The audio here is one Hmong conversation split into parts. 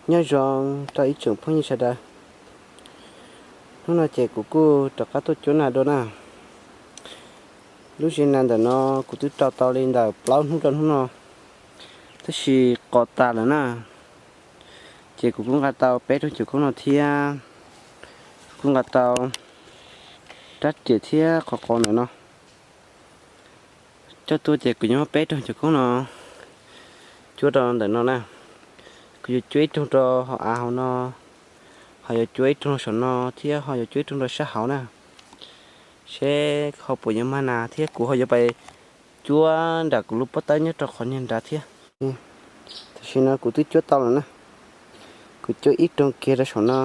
Nyob zoo rau ib tsoom phooj ywg sawv daws. Hnub no ces kuv kuj rov qab tuaj cuab nas dua na. Lub zes nas ntawm no kuv twb rau tau li ntawm plaub hnub rau hnub no, tab sis qos tas lawm na. Ces kuv kuj nqa tau peb rooj cov koob no thiab, kuv kuj nqa tau rab riam thiab qhov qos ntawm no. Coj tuaj ces kuv yuav muab peb rooj cov koob no cuab rau ntawm no na. Kuv yuav cuab ib rooj rau hauv av hauv no, ho yuav cuab ib rooj rau saum no thiab ho yuav cuab ib rooj rau sab hauv na. Seb ho puas yuav mag nas thiab kuv ho yuav pais cuab nram kuv lub pob tawb nyob rau qhov niag nrad thiab. Tam sim no kuv twb cuab tau lawm na. Kuv cuab ib rooj kiag rau saum no,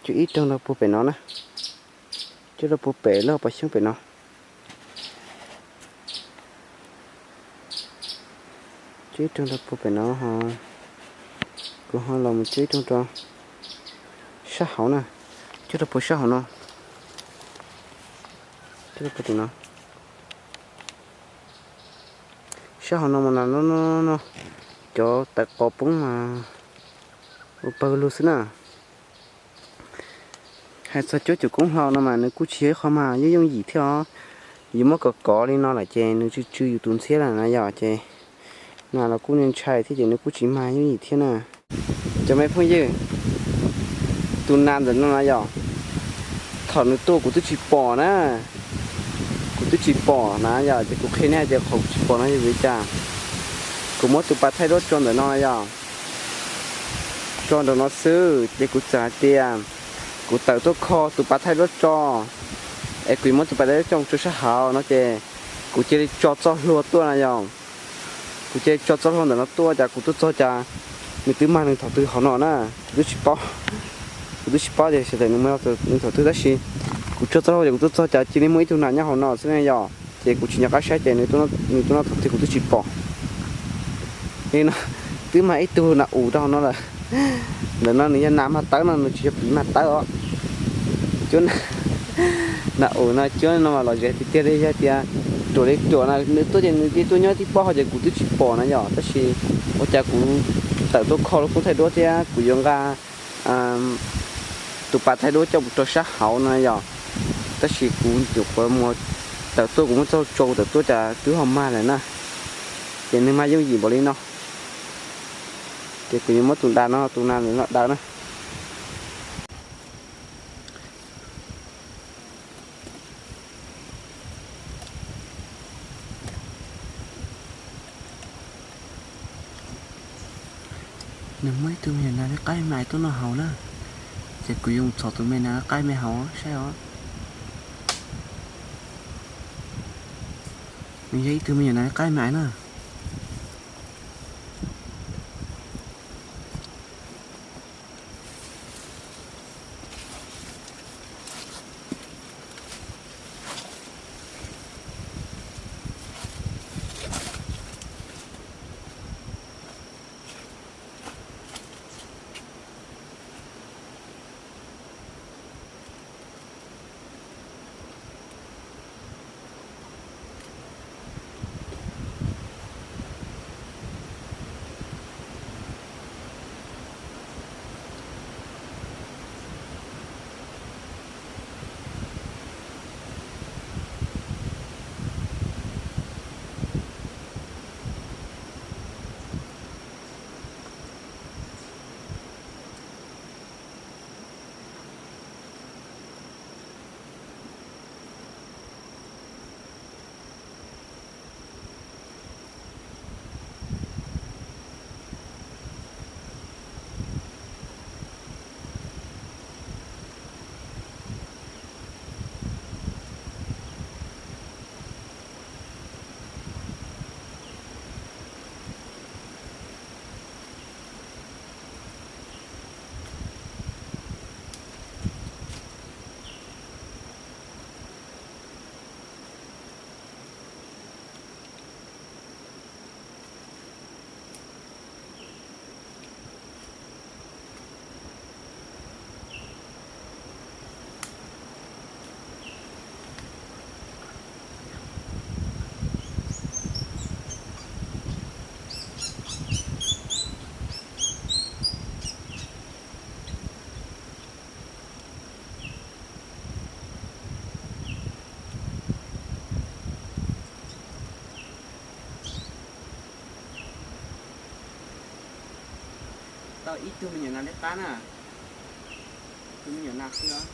cuab ib rooj rau puag pem no na. Cuab rau puag pem lub pob xyoob pem no. Cuab ib rooj rau puag pem no ho kuv ho los mus cuab ib rooj rau sab hauv na. Cuab rau puag sab hauv no. Cuab rau puag tim no. Sab hauv no mas nas no no, cov tawv qos poob mas ua pawg lug xwb na. Hais txog cuab cov koob hlau no mas nws kuj tsis yog ib qho mas yooj yooj yim thiab os. Yus muab kov kov li no lawm ces nws tsw tsw yus tus ntxhiab lawm na yom, ces nas los kuj ntshai thiab ces nws kuj tsis mag yooj yim thiab na. Cov me phooj ywg, tus nas ntawm no na yom, thaum nws tuaj kuv twb tsis pom na. Kuv twb tsis pom na yom, ces kuv qhia nej hais tias qhov kuv tsis pom no yog vim li cas. Kuv muab tus pas thaij duab tso ntawm no na yom, tso ntawm no xwb ces kuv txawm hais tias kuv tawm tuaj kho tus pas thaij duab tso, es kuv yuav muab tus pas thaij duab coj mus rau sab hauv no ces kuv cia li tso txoj hlua tuaj na yom. Kuv cia li tso txoj hlua ntawm no tuaj cas kuv tuaj txog cas nws twb mag nws thaum twg hauv no na. Kuv twb tsis paub, kuv twb tsis paub tias sawv daws nws mag nws thaum twg tab sis kuv tso txoj hlua ces kuv tuaj txog cas cia li muaj ib tug nas nyob hauv no xwb na yom. Ces kuv tsis nco qab saib ces nws tuaj noj thaum twg kuv twb tsis pom. Li no twb mag ib tug nas us rau hauv no lawm. Ntawm no nws yog nas mag tawb no, nws tsis yog piv mag tawb os. Cuab nas us no cuab no mas lom zem tiag tiag li, yog tias ruam li ruam na nws tuaj ces nws cia li tuaj nyob tib pob hauv ces kuv twb tsis pom na yom, tab sis ua cas kuv tawm tuaj kho lub koob thaij duab thiab kuv yuav nqa tus pas thaij duab coj mus rau sab hauv no yom, tab sis kuv nyuam qhuav mus tawm tuaj, kuv muab txoj hlua tso kuv tawm tuaj cas twb ho mag lawm na. Ces nws mag yooj yim npaum li no. Ces kuv yuav muab tus nas no, tus nas no daws na. Nws muaj ib tug me nyuam nas qaib me tuaj noj haus na, ces kuv yuav mus txhom tus me nas qaib me haus saib os. Nws yog ib tug me nyuam nas qaib me na. Ib tug me nyuam nas liab qab na, tus me nyuam nas xwb os.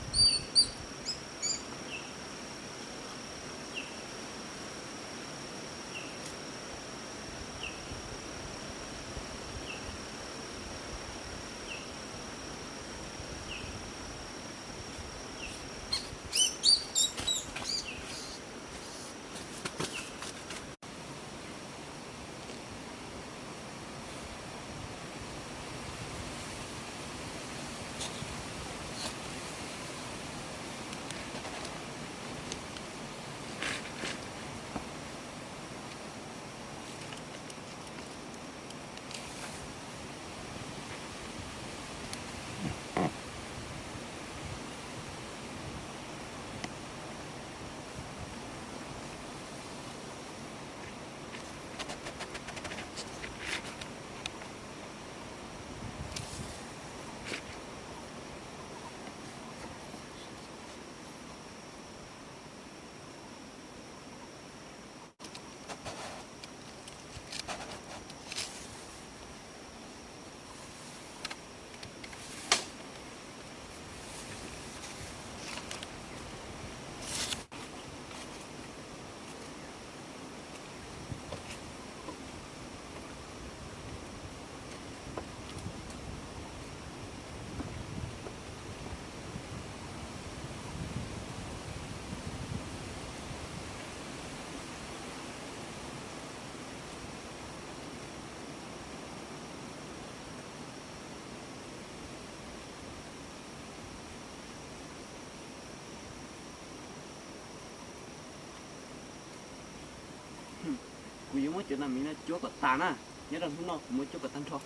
Kuv yuav muab cov nas miv no cuab kom tas na. Nyob rau hnub no kuv muab cuab kom tag nrho.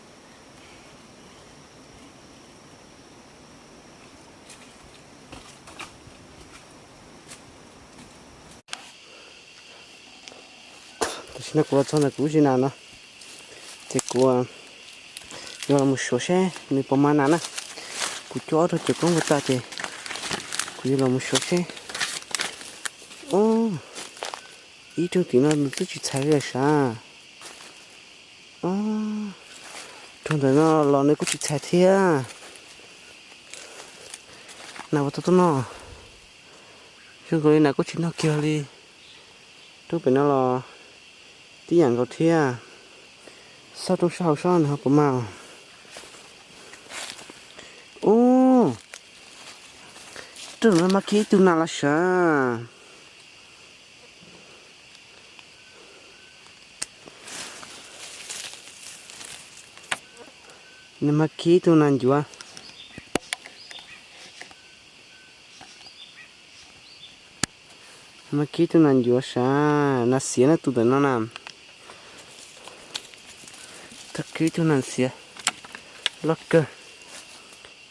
Tam sim no kuv los txog ntawm kuv lub zos nas no, ces kuv yuav los mus suav seb nws puas mag nas na. Kuv cuab ob rau cuam koob ua tas ces kuv yuav los mus suav seb. Ub, ib rooj tim no nws twb tsis txhais li lawm sav. Ub, rooj ntawm no los nws kuj tsis txhais thiab. Nas puas tau tuaj noj? Zoo nkaus li nas kuj tsis noj kiag li. Rooj pem no los tib yam nkaus thiab. Xauj rooj sab hauv seb nws ho puas mag. Ub, rooj no mag kiag ib tug nas los sav. Nws mag kiag ib tug nas ncuav. Mag kiag ib tug nas ncuav sav, nas xiav na, tus ntawm no na. Tau kiag ib tug nas xiav loj kawg.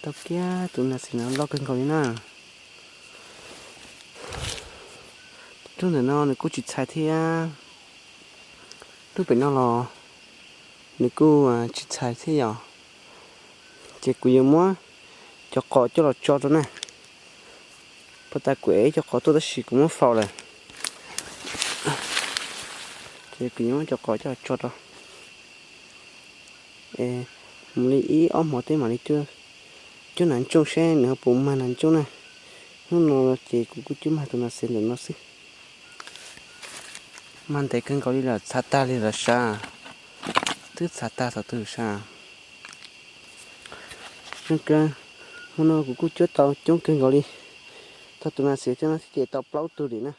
Tau kiag tus nas xiav no loj kawg nkaus li na. Rooj ntawm no nws kuj tsis txhais thiab. Rooj pem no los nws kuj tsis txhais thiab yom. Ces kuv yuav muab cov qos coj los tso rau na. Puag ta kuv ev cov qos tuaj tab sis kuv muab faus lawm. Ces kuv yuav muab cov qos coj los tso rau. Es mus li ib ob hmo teb mam li cuab nas ntsooj seb nws ho puas mag nas ntsooj na. Hnub no ces kuv kuj cuab mag tus nas xiav ntawm no xwb. Mag ntev kawg nkaus li lawm, txhav tag li lawm sav. Twb txhav tag thaum twg sav. Zoo kawg, hmo no kuv kuj cuab tau coob kawg nkaus li. Tau tus nas xiav coj no thiab ces tau plaub tug li na.